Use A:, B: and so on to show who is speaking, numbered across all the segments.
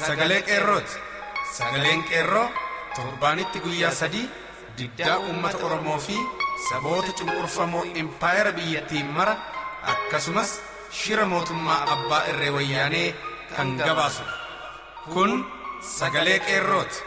A: sagalee qeerrooti. Sagaleen qeerroo torbaanitti guyyaa 3 diddaa uummata Oromoo fi saboota cunqurfamoo impaayera biyyattii mara akkasumas shira mootummaa abbaa irree wayyaanee kan gabaasudha. Kun sagalee qeerrooti.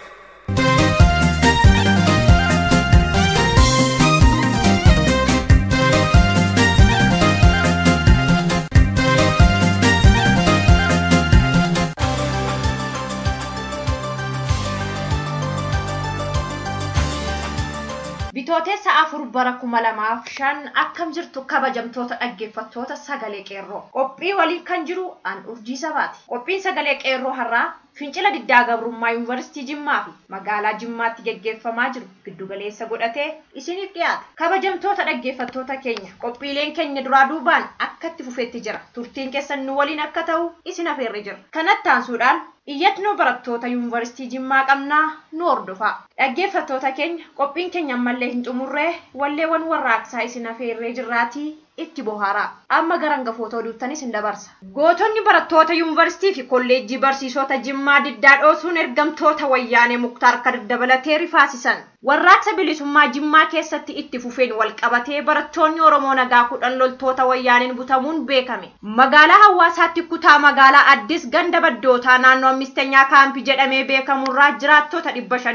B: Bitootessa 4 bara 2005 akkam jirtu kabajamtoota dhaggeeffattoota sagalee qeerroo. Qophii waliin kan jiru an Urjii Sabaati. Qophiin sagalee qeerroo har'aa fincila diddaa gabrummaa Yuunivarsiitii Jimmaa fi magaalaa Jimmaatti geggeeffamaa jiru giddugaleessa godhatee isiniif dhiyaata. Kabajamtoota dhaggeeffattoota keenya qophiileen keenya duraa duubaan akka itti fufetti jira. Turtiin keessan nu waliin akka ta'u isin afeerre jira. Kanatti aansuudhaan iyyatnoo barattoota Yuunivarsiitii Jimmaa qabnaa nu hordofaa. Dhaggeeffattoota keenya qophiin keenya ammallee hin xumurree walleewwan warraaqsaa isin afeerree jirraatii itti bohaaraa. Amma gara hangafoota oduuttanis hin dabarsa. Gootonni barattoota yuunivarsiitii fi kolleejjii barsiisota Jimmaa diddaa dhoosuun ergamtoota wayyaanee Muktaar Kadir dabalatee rifaasisan. Warraaqsa bilisummaa Jimmaa keessatti itti fufeen walqabatee barattoonni Oromoo nagaa 10 loltoota wayyaaneen butamuun beekame. Magaalaa Hawaasaatti kutaa magaalaa Addis ganda baddootaa naannoo Ammistenyaa kaampii jedhamee beekamurraa jiraattota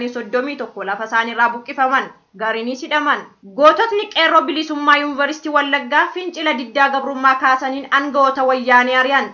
B: 531 lafa isaaniirraa buqqifaman. Gariinis hidhaman. Goototni qeerroo bilisummaa Yuunivarsiitii Wallaggaa fincila diddaa gabrummaa kaasaniin aangawoota wayyaanee ari'an.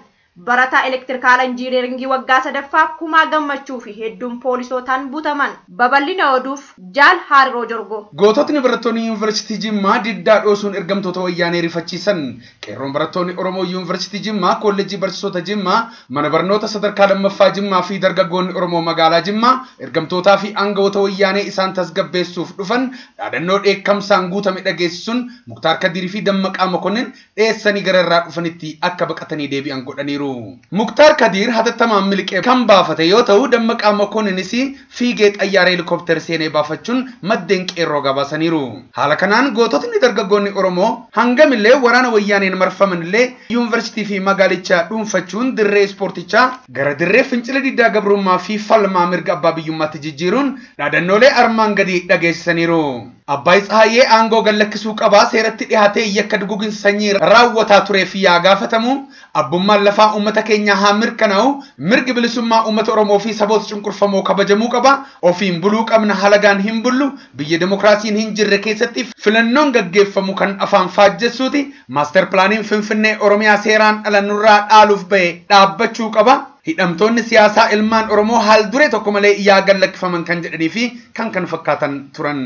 B: Barataa elektirikaala injiineringii waggaa 3ffaa Kumaa Gammachuu fi hedduun poolisootaan butaman. Babal'ina oduuf Jaal Haariroo Jorgoo.
C: Goototni barattoonni Yuunivarsiitii Jimmaa diddaa dhoosuun ergamtoota wayyaanee rifachiisan. Qeerroon barattoonni Oromoo Yuunivarsiitii Jimmaa, Kolleejjii Barsiisota Jimmaa, mana barnoota sadarkaa lammaffaa Jimmaa fi dargaggoonni Oromoo magaalaa Jimmaa ergamtootaa fi aangawoota wayyaanee isaan tasgabbeessuuf dhufan dhaadannoo dheekkamsaan guutame dhageessisuun Muktaar Kadirii fi Dammaqaa Mokonnin dheessanii gara irraa dhufanitti akka baqatanii deebi'an godhaniiru. Muktaar Kadir hatattamaan miliqee kan baafate yoo ta'u Dammaqaa Mokonninis fiigee xayyaara helikooптera seenee baafachuun maddeen qeerroo gabaasaniiru. Haala kanaan goototni dargaggoonni Oromoo hangamillee waraana wayyaaneen marfamanillee yuunivarsiitii fi magaalicha dhuunfachuun dirree ispoortichaa gara dirree fincila diddaa gabrummaa fi falmaa mirga abbaa biyyummaatti jijjiiruun dhaadannoolee armaan gadi dhageessisaniiru. Abbaay Tsahaayee aangoo gallakkisuu qabaa seeratti dhiyaatee yakka duguginsa sanyii raawwataa tureef yaa gaafatamu. Abbummaan lafaa uummata keenyaa haa mirkanaa'u. Mirgi bilisummaa uummata Oromoo fi saboota cunqurfamoo kabajamuu qaba. Ofiin buluu qabna, halagaan hin bullu. Biyya demokiraasiin hin jirre keessatti filannoon gaggeeffamu kan afaan faajjessuuti. Maaster pilaaniin Finfinnee Oromiyaa seeraan ala nurraa dhaaluuf ba'e dhaabbachuu qaba. Hidhamtoonni siyaasaa ilmaan Oromoo haal duree tokko malee yaa gallakkifaman kan jedhanii fi kan kan fakkaatan turan.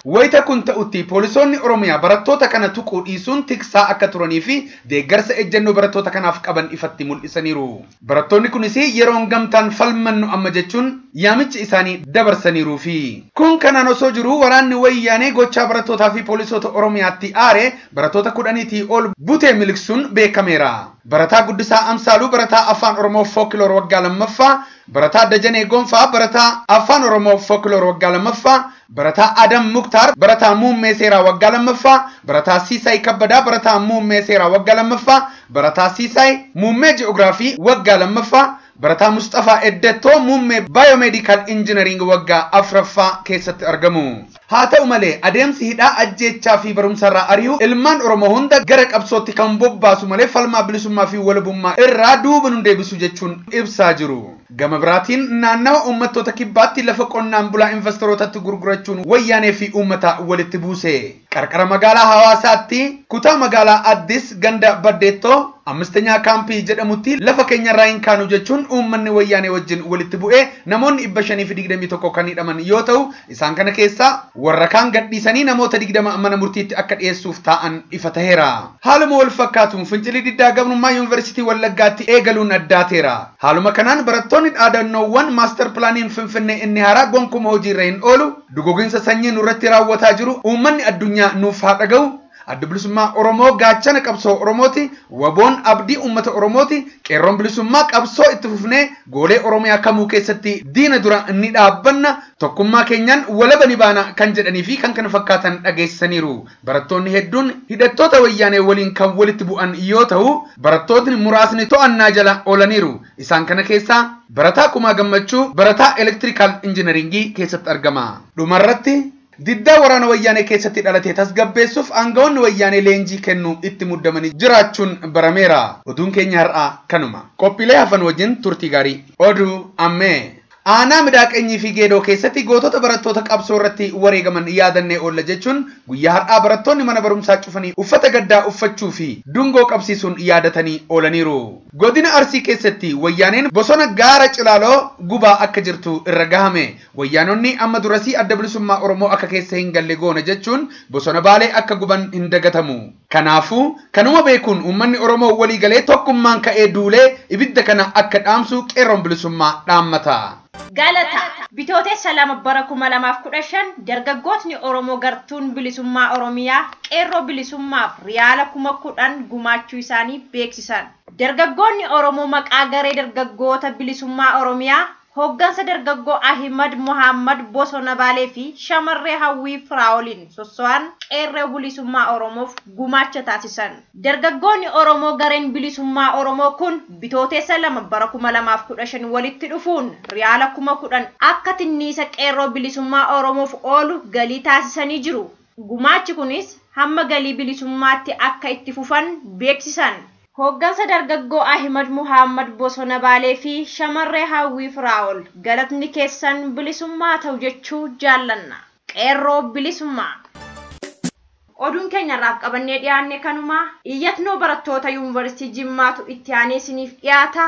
C: Wayita kun ta'utti poolisoonni Oromiyaa barattoota kana tuquu dhiisuun tiksaa akka turanii fi deeggarsa ejjennoo barattoota kanaaf qaban ifatti mul'isaniiru. Barattoonni kunis yeroon gamtaan falmannu amma jechuun yaamicha isaanii dabarsaniiru fi kun kanaan osoo jiru waraanni wayyaanee gochaa barattootaa fi poolisoota Oromiyaatti aare barattoota 10 ol butee miliqsuun beekameera. Barataa Guddisaa Amsaaluu, barataa Afaan Oromoo Fookloor waggaa 2ffaa, barataa Dajanee Gonfaa, barataa Afaan Oromoo Fookloor waggaa 2ffaa, barataa Adam Muktaar, barataa Muummee Seeraa waggaa 2ffaa, barataa Siisaay Kabbadaa, barataa Muummee Seeraa waggaa 2ffaa, barataa Siisaay Muummee Ji'oogiraafii waggaa 2ffaa, barataa Mustafaa Eddettoo Muummee Baayoomeedikaal Injinariing waggaa 4ffaa keessatti argamu. Haa ta'u malee adeemsi hidhaa ajjeechaa fi barumsarraa ari'u ilmaan Oromoo hunda gara qabsootti kan bobbaasu malee falmaa bilisummaa fi walabummaa irraa duuba nu deebisu jechuun ibsaa jiru. Gama biraatiin naannawa uummattoota kibbaatti lafa qonnaan bulaa investorootatti gurgurachuun wayyaanee fi uummata walitti buuse. Qarqara magaalaa Hawaasaatti kutaa magaalaa Addis ganda Baddeettoo Ammistenyaa kaampii jedhamutti lafa keenyarraa hin kaanu jechuun uummanni wayyaanee wajjin walitti bu'ee namoonni 521 kan hidhaman yoo ta'u isaan kana keessaa warra kaan gadhiisanii namoota 20 mana murtiitti akka dhiyeessuuf taa'an ifa taheera. Haaluma wal fakkaatuun fincilli diddaa gabrummaa Yuunivarsiitii Wallaggaatti eegaluun addaateera. Haaluma kanaan barattoonni dhaadannoowwan maaster pilaaniin Finfinnee inni haaraa gonkumaa hojiirra hin oolu, duguginsa sanyii nurratti raawwataa jiru uummanni addunyaa nuuf haa dhaga'u, adda bilisummaa Oromoo gaachana qabsoo Oromooti, waboon abdii uummata Oromooti, qeerroon bilisummaa qabsoo itti fufnee goolee Oromiyaa kamuu keessatti diina dura ni dhaabbanna, tokkummaa keenyaan walaba ni baana kan jedhanii fi kan kana fakkaatan dhageessisaniiru. Barattoonni hedduun hidhattoota wayyaanee waliin kan walitti bu'an yoo ta'u, barattootni muraasni to'annaa jala oolaniiru. Isaan kana keessaa barataa Kumaa Gammachuu barataa elektirikaal injinaringii keessatti argama. Dhumarratti diddaa waraana wayyaanee keessatti dhalate tasgabbeessuuf aangawoonni wayyaanee leenjii kennuu itti muddamanii jiraachuun barameera. Oduun keenya har'aa kanuma. Qophiilee hafan wajjin turtii gaarii. Oduu ammee. Aanaa Midaaqanyii fi Geedoo keessatti gootota barattoota qabsoo irratti wareegaman yaadannee oolla jechuun guyyaa har'aa barattoonni mana barumsaa cufanii uffata gaddaa uffachuu fi dungoo qabsiisuun yaadatanii oolaniiru. Godina Arsii keessatti wayyaaneen bosona gaara Cilaaloo gubaa akka jirtu irra gahame. Wayyaanonni amma durasii adda bilisummaa Oromoo akka keessa hin galle goona jechuun bosona Baalee akka guban hin dagatamu. Kanaafuu kanuma beekuun uummanni Oromoo waliigalee tokkummaan ka'ee duulee ibidda kana akka dhaamsu qeerroon bilisummaa dhaammata.
B: Galata bitootessa 2 bara 2015 dargaggootni Oromoo gartuun bilisummaa Oromiyaa qeerroo bilisummaaf riyaala 10,000 gumaachuu isaanii beeksisan. Dargaggoonni Oromoo maqaa garee dargaggoota bilisummaa Oromiyaa hoggansa dargaggoo Ahimad Muhammad Bosona Baalee fi shamarree Hawwii Firaa'oliin sosso'an qeerroo bilisummaa Oromoof gumaacha taasisan. Dargaggoonni Oromoo gareen bilisummaa Oromoo kun bitootessa 2 bara 2015 walitti dhufuun riyaala 10,000 akka tinniisa qeerroo bilisummaa Oromoof oolu galii taasisanii jiru. Gumaachi kunis hamma galii bilisummaatti akka itti fufan beeksisan. Hoggansa dargaggoo Ahimad Muhammad Bosona Baalee fi shamarree Hawwii Firaa'ol galatni keessan bilisummaa ta'u jechuu jaallanna. Qeerroo bilisummaa. Oduun keenya irraaf qabannee dhiyaanne kanuma. Iyyatnoo barattoota Yuunivarsiitii Jimmaatu itti aanee isiniif dhiyaata.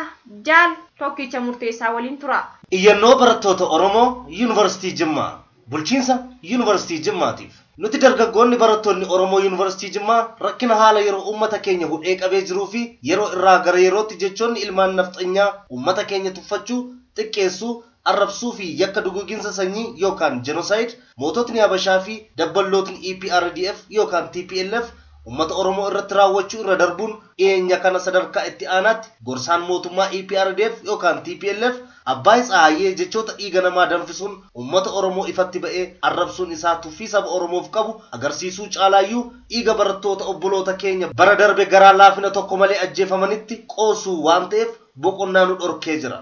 B: Jaal Tokkicha Murteessaa waliin tura.
D: Iyyannoo barattoota Oromoo Yuunivarsiitii Jimmaa. Bulchiinsa Yuunivarsiitii Jimmaatiif. Nuti dargaggoonni barattoonni Oromoo Yuunivarsiitii Jimmaa rakkina haala yeroo uummata keenya hudhee qabee jiruu fi yeroo irraa gara yerootti jechoonni ilmaan nafxanyaa uummata keenya tuffachuu, xiqqeessuu, arrabsuu fi yakka duguginsa sanyii yookaan jenosaayid moototni Habashaa fi dabballootni EPRDF yookaan TPLF uummata Oromoo irratti raawwachuu irra darbuun dhiyeenya kana sadarkaa itti aanaatti gorsaan mootummaa EPRDF yookaan TPLF Abbaay Tsahaayyee jechoota dhiiga namaa danfisuun uummata Oromoo ifatti ba'ee arrabsuun isaa tuffii saba Oromoof qabu agarsiisuu caalaayyuu dhiiga barattoota obboloota keenya bara darbe garaa laafina tokko malee ajjeefamanitti qoosuu waan ta'eef boqonnaa nu dhorkee jira.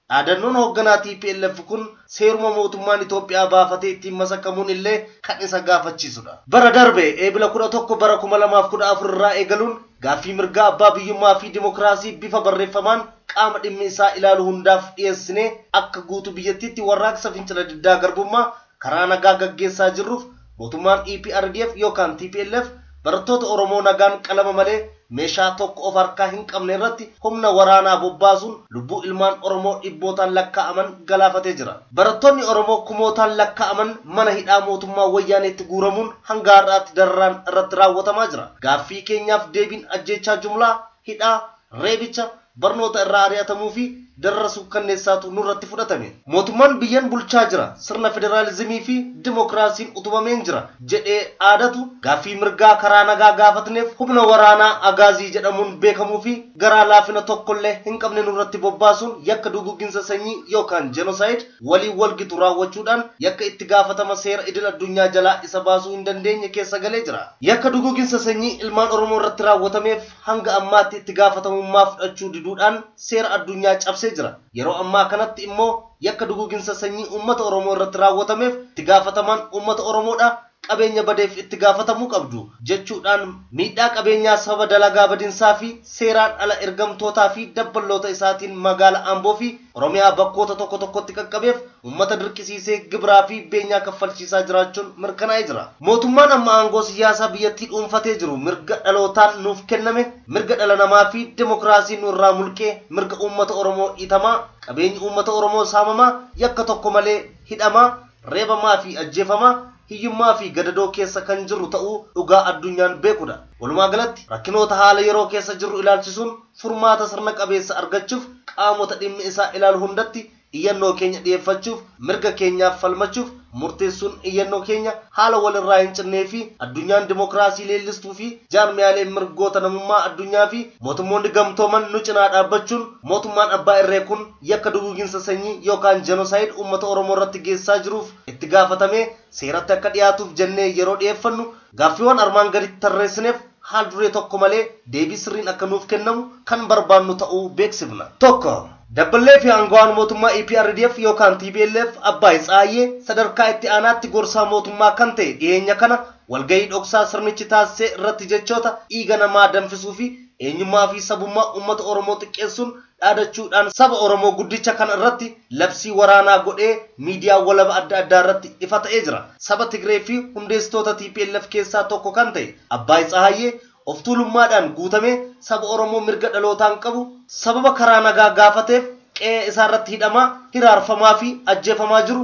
D: Dhaadannoon hoogganaa TPLF kun seeruma mootummaan Itoophiyaa baafatee ittiin masakamuun illee kan isa gaafachiisudha. Bara darbe eebila 11 bara 2014 irraa eegaluun gaaffii mirgaa abbaa biyyummaa fi dimokiraasii bifa barreeffamaan qaama dhimmi isaa ilaalu hundaaf dhiyeessinee akka guutuu biyyattiitti warraaqsa fincila diddaa garbummaa karaa nagaa gaggeessaa jirruuf mootummaan EPRDF yookaan TPLF barattoota Oromoo nagaan qalama malee meeshaa tokko of harkaa hin qabne irratti humna waraanaa bobbaasuun lubbuu ilmaan Oromoo dhibbootaan lakkaa'aman galaafatee jira. Barattoonni Oromoo kumootaan lakkaa'aman mana hidhaa mootummaa wayyaaneetti guuramuun hanga har'aatti dararaan irratti raawwatamaa jira. Gaaffii keenyaaf deebiin ajjeechaa jumlaa, hidhaa, reebicha, barnoota irraa ari'atamuu fi darara suukkanneessaatu nurratti fudhatame. Mootummaan biyyan bulchaa jira, sirna federaalizimii fi dimokiraasiin utubameen jira jedhee aadatu gaaffii mirgaa karaa nagaa gaafatneef humna waraanaa agaazii jedhamuun beekamuu fi garaa laafina tokkollee hin qabne nurratti bobbaasuun yakka duguginsa sanyii yookaan jenosaayid waliin walgitu raawwachuudhaan yakka itti gaafatama seera idil addunyaa jalaa isa baasuu hin dandeenye keessa galee jira. Yakka duguginsa sanyii ilmaan Oromoo irratti raawwatameef hanga ammaatti itti gaafatamummaa fudhachuu diduudhaan seera addunyaa cabsee jira. Yeroo ammaa kanatti immoo yakka duguginsa sanyii uummata Oromoo irratti raawwatameef itti gaafatamaan uummata Oromoodha. Qabeenya badeef itti gaafatamuu qabdu jechuudhaan miidhaa qabeenyaa saba dalagaa badinsaa fi seeraan ala ergamtootaa fi dabballoota isaatiin magaala Amboo fi Oromiyaa bakkoota tokko tokkotti qaqqabeef uummata dirqisiisee gibiraa fi beenyaa kaffalchiisaa jiraachuun mirkanaa'ee jira. Mootummaan amma aangoo siyaasaa biyyattii dhuunfatee jiru mirga dhalootaan nuuf kenname, mirga dhala namaa fi dimokiraasii nu irraa mulqee mirga uummata Oromoo dhiitamaa, qabeenyi uummata Oromoo saamamaa, yakka tokko malee hidhamaa, reebamaa fi ajjeefamaa hiyyummaa fi gadadoo keessa kan jirru ta'uu dhugaa addunyaan beekudha. Walumaa galatti rakkinoota haala yeroo keessa jirru ilaalchisuun furmaata sirna qabeessa argachuuf qaamota dhimmi isaa ilaalu hundatti iyyannoo keenya dhiyeeffachuuf, mirga keenyaaf falmachuuf murteessuun iyyannoo keenya haala walirraa hin cinnee fi addunyaan dimokiraasii leellistuu fi jaarmiyaaleen mirgoota namummaa addunyaa fi mootummoonni gamtooman nu cinaa dhaabbachuun mootummaan abbaa irree kun yakka duguuginsa sanyii yookaan jenosaayid uummata Oromoo irratti geessaa jiruuf itti gaafatamee seeratti akka dhiyaatuuf jennee yeroo dhiyeeffannu gaaffiiwwan armaan gaditti tarreessineef haal duree tokko malee deebii sirriin akka nuuf kennamu kan barbaannu ta'uu beeksifna. 1. Dabballee fi aangawaan mootummaa EPRDF yookaan TPLF Abbaay Tsaayyee sadarkaa itti aanaatti gorsaa mootummaa kan ta'e dhiyeenya kana walgahii dhoksaa sirnichi taasisee irratti jechoota dhiiga namaa danfisuu fi eenyummaa fi sabummaa uummata Oromoo xiqqeessuun dhaadachuudhaan saba Oromoo guddicha kana irratti labsii waraanaa godhee miidiyaa walaba adda addaa irratti ifa ta'ee jira. Saba Tigree fi hundeessitoota TPLF keessaa tokko kan ta'e Abbaay Tsaayyee of tuulummaadhaan guutamee saba Oromoo mirga dhalootaan qabu sababa karaa nagaa gaafateef qe'ee isaarratti hidhamaa, hiraarfamaa fi ajjeefamaa jiru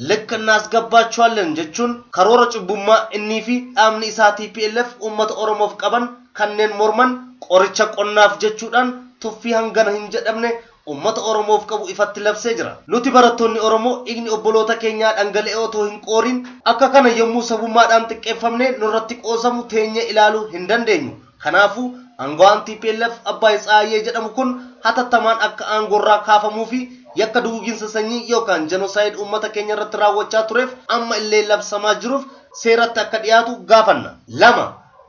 D: ልክ እናስገባቸዋለን jechuun karoora cubbummaa innii fi dhaabni isaa TPLF uummata Oromoof qaban kanneen morman qoricha qonnaaf jechuudhaan tuffii hangana hin jedhamne uummata Oromoof qabu ifatti labsee jira. Nuti barattoonni Oromoo dhiigni obboloota keenyaa dhangala'ee otoo hin qooriin akka kana yommuu sabummaadhaan xiqqeeffamne nurratti qoosamu teenyee ilaaluu hin dandeenyu. Kanaafuu aangawaan TPLF Abbaay Tsaayyee jedhamu kun hatattamaan akka aangoorraa kaafamuu fi yakka duguuginsa sanyii yookaan jenosaayid uummata keenya irratti raawwachaa tureef amma illee labsamaa jiruuf seeratti akka dhiyaatu gaafanna. 2.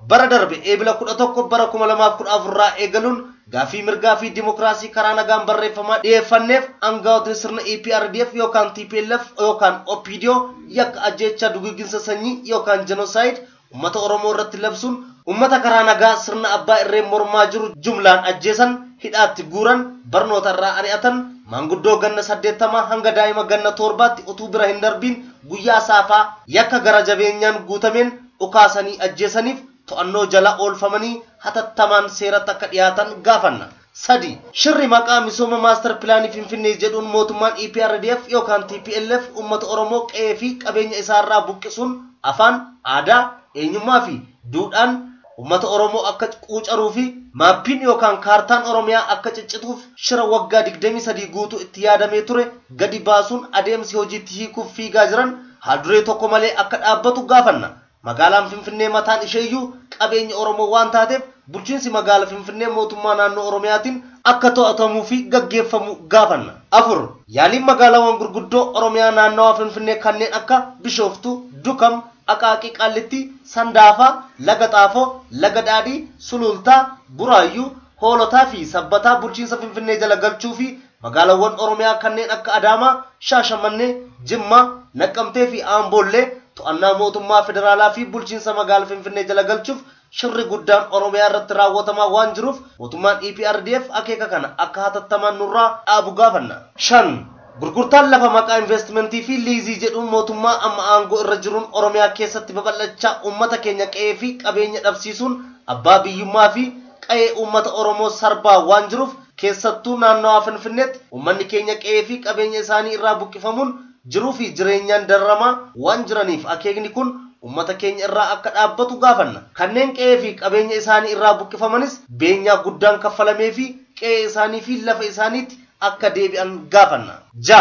D: Bara darbe eebila 11 bara 2014 irraa eegaluun gaaffii mirgaa fi dimokiraasii karaa nagaan barreeffamaa dhiyeeffanneef aangawootni sirna EPRDF yookaan TPLF yookaan OPDO yakka ajjeechaa duguuginsa sanyii yookaan jenosaayid uummata Oromoo irratti labsuun uummata karaa nagaa sirna abbaa irree mormaa jiru jumlaan ajjeesan, hidhaatti guuran, barnoota irraa ari'atan, maanguddoo ganna 80 hanga daa'ima ganna 7tti utuu bira hin darbiin guyyaa saafaa yakka gara jabeenyaan guutameen dhukaasanii ajjeesaniif to'annoo jala oolfamanii hatattamaan seeratti akka dhiyaatan gaafanna. 3. Shirri maqaa misooma maastar pilaanii Finfinnee jedhuun mootummaan EPRDF yookaan TPLF uummata Oromoo qe'ee fi qabeenya isaarraa buqqisuun afaan, aadaa, eenyummaa fi duudhaan uummata Oromoo akka quucaruu fi maappiin yookaan kaartaan Oromiyaa akka ciccituuf shira waggaa 23 guutuu itti yaadamee ture gadi baasuun adeemsi hojiitti hiikuuf fiigaa jiran haal-duree tokko malee akka dhaabbatu gaafanna. Magaalaan Finfinnee mataan isheeyyuu qabeenya Oromoo waan taateef bulchiinsi magaalaa Finfinnee mootummaa naannoo Oromiyaatiin akka to'atamuu fi gaggeeffamu gaafanna. 4. Yaaliin magaalaawwan gurguddoo Oromiyaa naannawaa Finfinnee kanneen akka Bishooftuu, Dukam, Aqaaqii Qaallitti, Sandaafaa, Laga Xaafoo, Laga Daadhii, Sulultaa, Buraayyuu, Hoolotaa fi Sabbataa bulchiinsa Finfinnee jala galchuu fi magaalaawwan Oromiyaa kanneen akka Adaamaa, Shaashamannee, Jimmaa, Naqqamtee fi Amboollee to'annaa mootummaa federaalaa fi bulchiinsa magaalaa Finfinnee jala galchuuf shirri guddaan Oromiyaa irratti raawwatamaa waan jiruuf mootummaan EPRDF akeeka kana akka hatattamaan nurraa dhaabu gaafanna. 5. Gurgurtaan lafa maqaa investimentii fi liizii jedhuun mootummaa amma aangoo irra jiruun Oromiyaa keessatti babal'achaa uummata keenya qe'ee fi qabeenya dhabsiisuun abbaa biyyummaa fi qe'ee uummata Oromoo sarbaa waan jiruuf keessattuu naannawaa Finfinneetti uummanni keenya qe'ee fi qabeenya isaanii irraa buqqifamuun jiruu fi jireenyaan dararamaa waan jiraniif akeekni kun uummata keenya irraa akka dhaabbatu gaafanna. Kanneen qe'ee fi qabeenya isaanii irraa buqqifamanis beenyaa guddaan kaffalamee fi qe'ee isaanii fi lafa isaaniitti akka deebi'an gaafanna. 6.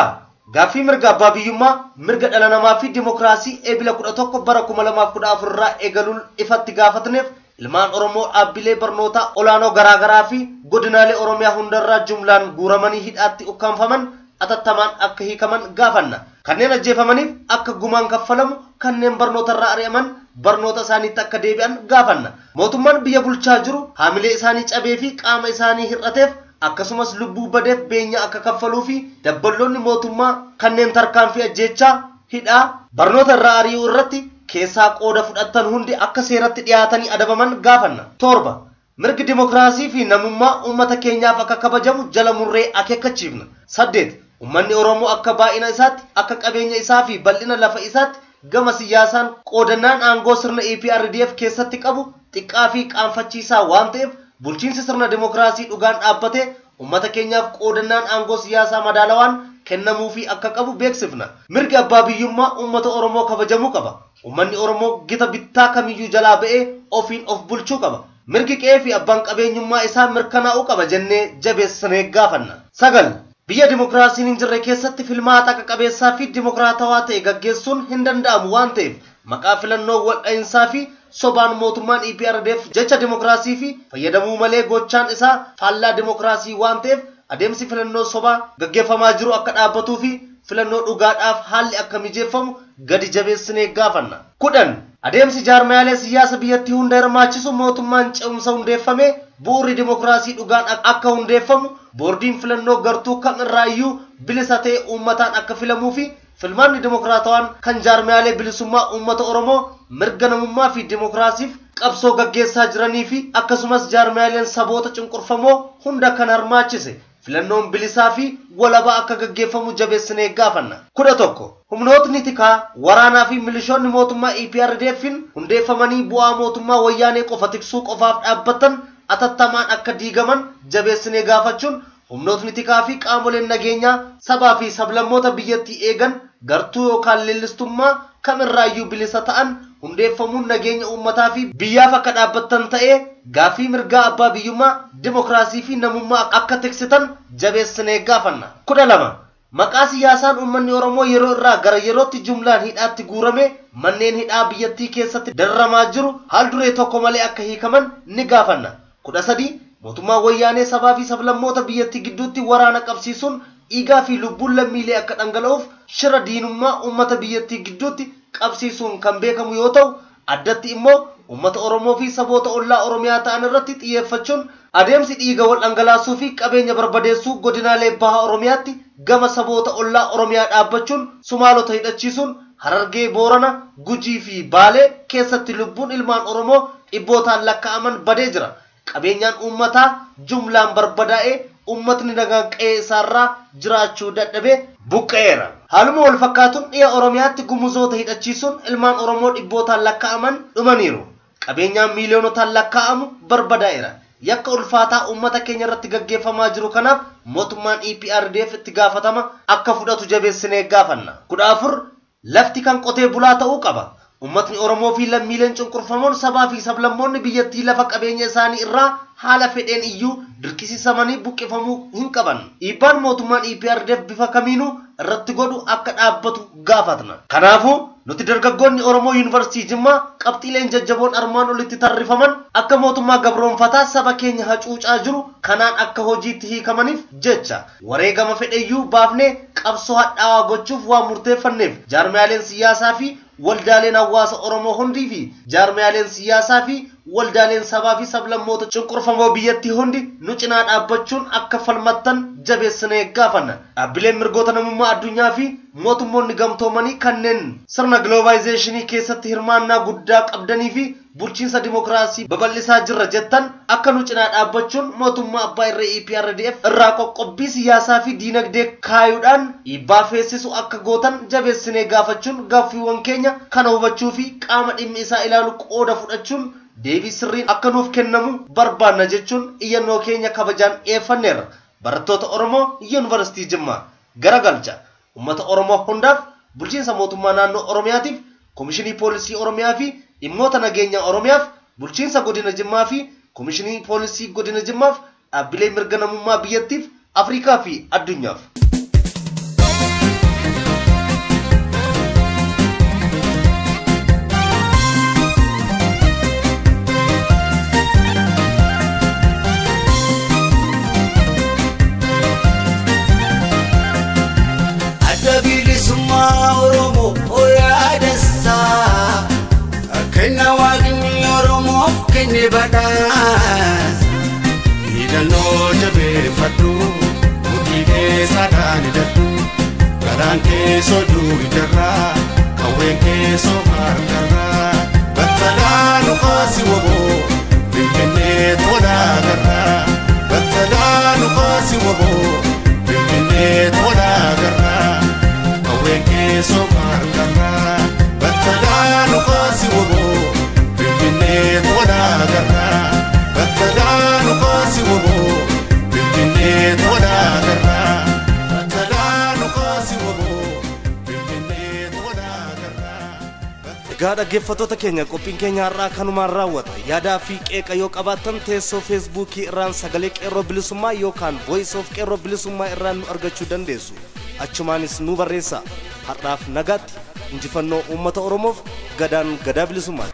D: Gaaffii mirga abbaa biyyummaa, mirga dhala namaa fi dimokiraasii eebila 11 bara 2014 irraa eegaluun ifatti gaafatneef ilmaan Oromoo dhaabbilee barnootaa olaanoo garaagaraa fi godinaalee Oromiyaa hundarraa jumlaan guuramanii hidhaatti ukkaanfaman atattamaan akka hiikaman gaafanna. Kanneen ajjeefamaniif akka gumaan kaffalamu, kanneen barnoota irraa ari'aman barnoota isaaniitti akka deebi'an gaafanna. Mootummaan biyya bulchaa jiru haamilee isaanii cabee fi qaama isaanii hir'ateef akkasumas lubbuu badeef beenyaa akka kaffaluu fi dabballoonni mootummaa kanneen tarkaanfii ajjeechaa, hidhaa, barnoota irraa ari'uu irratti keessaa qooda fudhatan hundi akka seeratti dhiyaatanii adabaman gaafanna. 7. Mirgi dimokiraasii fi namummaa uummata keenyaaf akka kabajamu jala murree akeekkachiifna. 8. Uummanni Oromoo akka baay'ina isaatti, akka qabeenya isaa fi bal'ina lafa isaatti gama siyaasaan qoodannaan aangoo sirna EPRDF keessatti qabu xiqqaa fi qaanfachiisaa waan ta'eef bulchiinsi sirna dimokiraasii dhugaan dhaabbatee uummata keenyaaf qoodannaan aangoo siyaasaa madaalawaan kennamuufii akka qabu beeksifna. Mirgi abbaa biyyummaa uummata Oromoo kabajamuu qaba. Uummanni Oromoo gita bittaa kamiyyuu jalaa ba'ee ofiin of bulchuu qaba. Mirgi qe'ee fi abbaan qabeenyummaa isaa mirkanaa'uu qaba jennee jabeessinee gaafanna. 9. Biyya dimokiraasiin hin jirre keessatti filmaata haqa qabeessaa fi dimokiraatawaa ta'e gaggeessuun hin danda'amu waan ta'eef maqaa filannoo waldha'iinsaa fi sobaan mootummaan EPRDF jecha dimokiraasii fi fayyadamuu malee gochaan isaa faallaa dimokiraasii waan ta'eef adeemsi filannoo sobaa gaggeeffamaa jiru akka dhaabbatuu fi filannoo dhugaadhaaf haalli akka mijeeffamu gadi jabeessinee gaafanna. 10. Adeemsi jaarmiyaalee siyaasa biyyattii hunda hirmaachisu mootummaan ce'umsa hundeeffame bu'uurri dimokiraasii dhugaan akka hundeeffamu boordiin filannoo gartuu kam irraayyuu bilisa ta'e uummataan akka filamuu fi filmaanni dimokiraatawaan kan jaarmiyaalee bilisummaa uummata Oromoo mirga namummaa fi dimokiraasiif qabsoo gaggeessaa jiranii fi akkasumas jaarmiyaaleen saboota cunqurfamoo hunda kan hirmaachise filannoon bilisaa fi walabaa akka gaggeeffamu jabeessinee gaafanna. 11. Humnootni tikaa waraanaa fi milishoonni mootummaa EPRDF'n hundeeffamanii bu'aa mootummaa wayyaanee qofa tiksuu qofaaf dhaabbatan atattamaan akka diigaman jabeessinee gaafachuun humnootni tikaa fi qaamoleen nageenyaa sabaa fi sablammoota biyyattii eegan gartuu yookaan leellistummaa kamirraayyuu bilisa ta'an hundeeffamuun nageenya uummataa fi biyyaaf akka dhaabbattan ta'ee gaaffii mirgaa abbaa biyyummaa dimokiraasii fi namummaa akka tiksitan jabeessinee gaafanna. 12. Maqaa siyaasaan uummanni Oromoo yeroo irraa gara yerootti jumlaan hidhaatti guurame manneen hidhaa biyyattii keessatti dararamaa jiru haal duree tokko malee akka hiikaman ni gaafanna. 13. Mootummaan wayyaanee sabaa fi sablammoota biyyattii gidduutti waraana qabsiisuun dhiigaa fi lubbuun lammiilee akka dhangala'uuf shira diinummaa uummata biyyattii gidduutti qabsiisuun kan beekamu yoo ta'u addatti immoo uummata Oromoo fi saboota ollaa Oromiyaa ta'an irratti xiyyeeffachuun adeemsi dhiiga wal dhangalaasuu fi qabeenya barbadeessuu godinaalee baha Oromiyaatti gama saboota ollaa Oromiyaa dhaabbachuun Sumaalota hidhachiisuun Harargee, Boorana, Gujii fi Baalee keessatti lubbuun ilmaan Oromoo dhibbootaan lakkaa'aman badee jira. Qabeenyaan uummataa jumlaan barbadaa'ee uummatni nagaan qe'ee isaarraa jiraachuu dadhabee buqqa'eera. Haaluma wal fakkaatuun dhiya Oromiyaatti gumuzoota hidhachiisuun ilmaan Oromoo dhibbootaan lakkaa'aman dhumaniiru. Qabeenyaan miiliyoonotaan lakkaa'amu barbadaa'eera. Yakka ulfaataa uummata keenya irratti gaggeeffamaa jiru kanaaf mootummaan EPRDF itti gaafatama akka fudhatu jabeessinee gaafanna. 14. Lafti kan qotee bulaa ta'uu qaba. Uummatni Oromoo fi lammiileen cunqurfamoon sabaa fi sablammoonni biyyattii lafa qabeenya isaanii irraa haala fedheen iyyuu dirqisiisamanii buqqifamuu hin qaban. Dhiibbaan mootummaan EPRDF bifa kamiinuu irratti godhu akka dhaabbatu gaafatna. Kanaafuu nuti dargaggoonni Oromoo Yuunivarsiitii Jimmaa qabxiileen jajjaboon armaan olitti tarrifaman akka mootummaa gabroonfataa saba keenya hacuucaa jiru kanaan akka hojiitti hiikamaniif jecha wareegama fedheyyuu baafnee qabsoo hadhaawaa gochuuf waan murteeffanneef jaarmiyaaleen siyaasaa fi waldaaleen hawaasa Oromoo hundii fi jaarmiyaaleen siyaasaa fi waldaaleen sabaa fi sablammoota cunqurfamoo biyyattii hundi nu cinaa dhaabbachuun akka falmattan jabeessinee gaafanna. Dhaabbileen mirgoota namummaa addunyaa fi mootummoonni gamtoomanii kanneen sirna giloobaayizeeshinii keessatti hirmaannaa guddaa qabdanii fi bulchiinsa dimokiraasii babal'isaa jirra jettan akka nu cinaa dhaabbachuun mootummaa abbaa irree EPRDF irraa qoqqobbii siyaasaa fi diinagdee kaayuudhaan dhiibbaa feessisu akka gootan jabeessinee gaafachuun gaaffiiwwan keenya kana hubachuu fi qaama dhimmi isaa ilaalu qooda fudhachuun deebii sirriin akka nuuf kennamu barbaanna jechuun iyyannoo keenya kabajaan dhiyeeffanneerra. Barattoota Oromoo Yuunivarsiitii Jimmaa garagalcha uummata Oromoo hundaaf bulchiinsa mootummaa naannoo Oromiyaatiif Komishinii Poolisii Oromiyaa fi dhimmoota nageenya Oromiyaaf bulchiinsa godina Jimmaa fi Komishinii Poolisii godina Jimmaaf dhaabbilee mirga namummaa biyyattiif Afrikaa fi addunyaaf.
E: Adda bilisummaa Oromoo yaadessaa kenna waaqni Oromoof kenne badhaasa.
A: Hidhannoo jabeeffadhu mudhii keessaadhaan hidhadhu garaan keessoo duwidarraa qawween keessoo harkarraa battalaa nu kaasi woboo finfinnee tolaa garraa battalaa nu kaasi woboo finfinnee tolaa garraa qawween keessoo harkarraa battalaa nu kaasi woboo finfinnee tolaa garraa battalaa nu kaasi woboo finfinnee tolaa garraa battalaa nu kaasi.
D: Egaa dhaggeeffattoota keenya, qophiin keenya har'aa kanumaan raawwata. Yaadaa fi qeeqa yoo qabaattan teessoo Feesbuukii irraan Sagalee Qeerroo Bilisummaa yookaan Voice of Qeerroo Bilisummaa irraan nu argachuu dandeessu. Achumaanis nu barreessaa. Har'aaf nagaatti. Injifannoo uummata Oromoof. Gadaan gadaa bilisummaa.